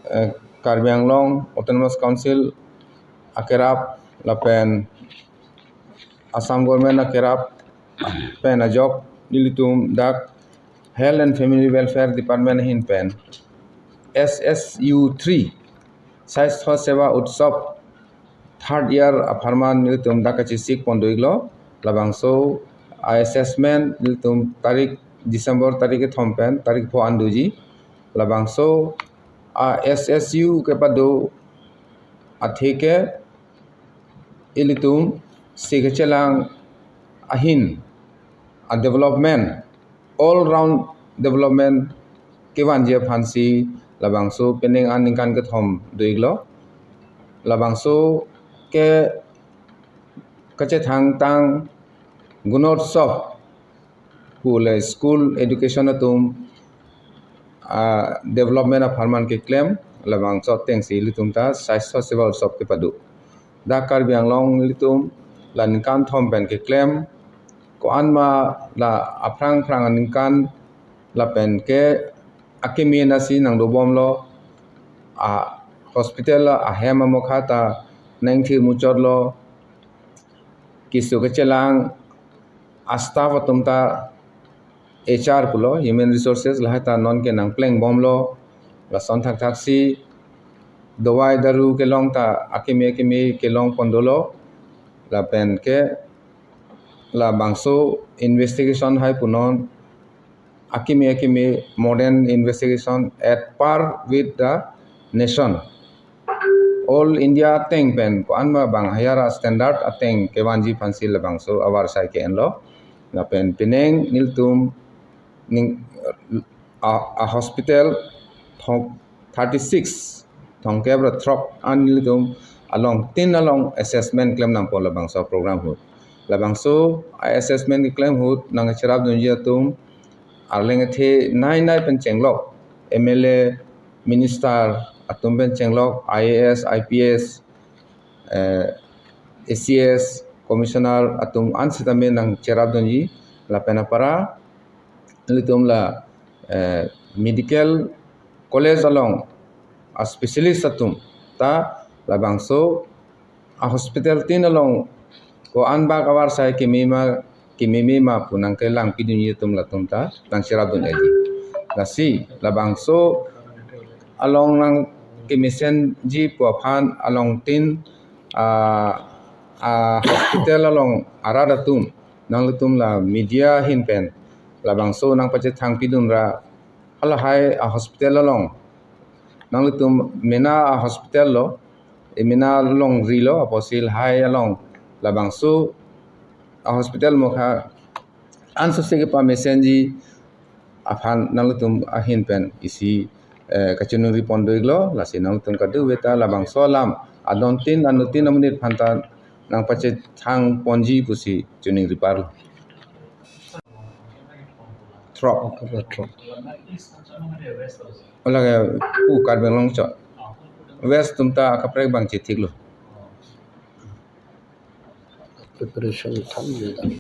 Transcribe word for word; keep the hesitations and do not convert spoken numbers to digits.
eh, Karbi Anglong Autonomous Council akerap lapen Assam Government akerap pen ajok nelitum dak Health and Family Welfare Department ahin pen S S U three Swasthya Seva Utsav third year apharman nelitum dak kachesik pon do-iklo. Labangso a-assessment nelitum tarik December tarik kethom pen tarik pho an doji. Labangso a-S S U kepado athe ke ilitum si kachelang ahin a-development, all round development kevanji aphansi labangso pining aningkan kethom do-iklo. Labangso ke kachethangtang Gunotsav pule school education atum, ah, development apharman keklem, labangso atengsi ilitum ta Swasthya Seva Utsav kepado. Dak Karbi Anglong ilitum la ningkan thom pen keklem, ko-an ma la aphrang phrang aningkan lapen ke akimi nasi nangdobomlo, a-hospital ahem amokha ta nangthir muchotlo, keso kachelang a-staff atum ta H R pulo, human resources, lahai ta non ke nangplengbomlo. Lason thakthaksi dawai daru kelong ta akimi akimi kelong pon dolo. Lapen ke labangso investigation hai punon akimi akimi modern investigation at par with the nation. All India ateng pen ko-an ma bang higher standard ateng kevanji aphansi labangso avarsai ke-enlo. Lapen pining nelitum ning a, a-hospital thong thirty-six, thongkep ra throk an nelitum along tin along assessment klem nangpo labangso program ahut. Labangso a-assessment keklem ahut nangcherap dunji atum arleng athe nai nai pen chenglok, M L A, minister atum pen chenglok, I A S, I P S, eh, A C S, commissioner atum an sitame nangcherap dunji. Lapen apara nelitum la, eh, medical college along a-specialist atum ta labangso a-hospital tin along ko-an bak avarsai kemima kememe ma pu nangkelang pidunji atum latum ta nangcherap dun-ikji. Lasi labangso along nangkemesenji pu aphan along tin, ah, a-hospital along arat atum nanglitum la media ahin pen labangso nangpachethang pidun ra halahai a-hospital along nanglitum mena a-hospital lo, e mena longrilo, apotsi lahai along labangso a-hospital mokha ansose kepamesenji aphan nanglitum ahin pen isi, eh, kachiningri pon do-iklo. Lasi nanglitum kadokave ta labangso alam adon tin anut tin amonit aphan ta nangpachethang ponji pusi chiningri parlo. Throk. Throk. Lake pu Karbi Anglong chot. West atum ta akaprek abang chethiklo. Preparation than.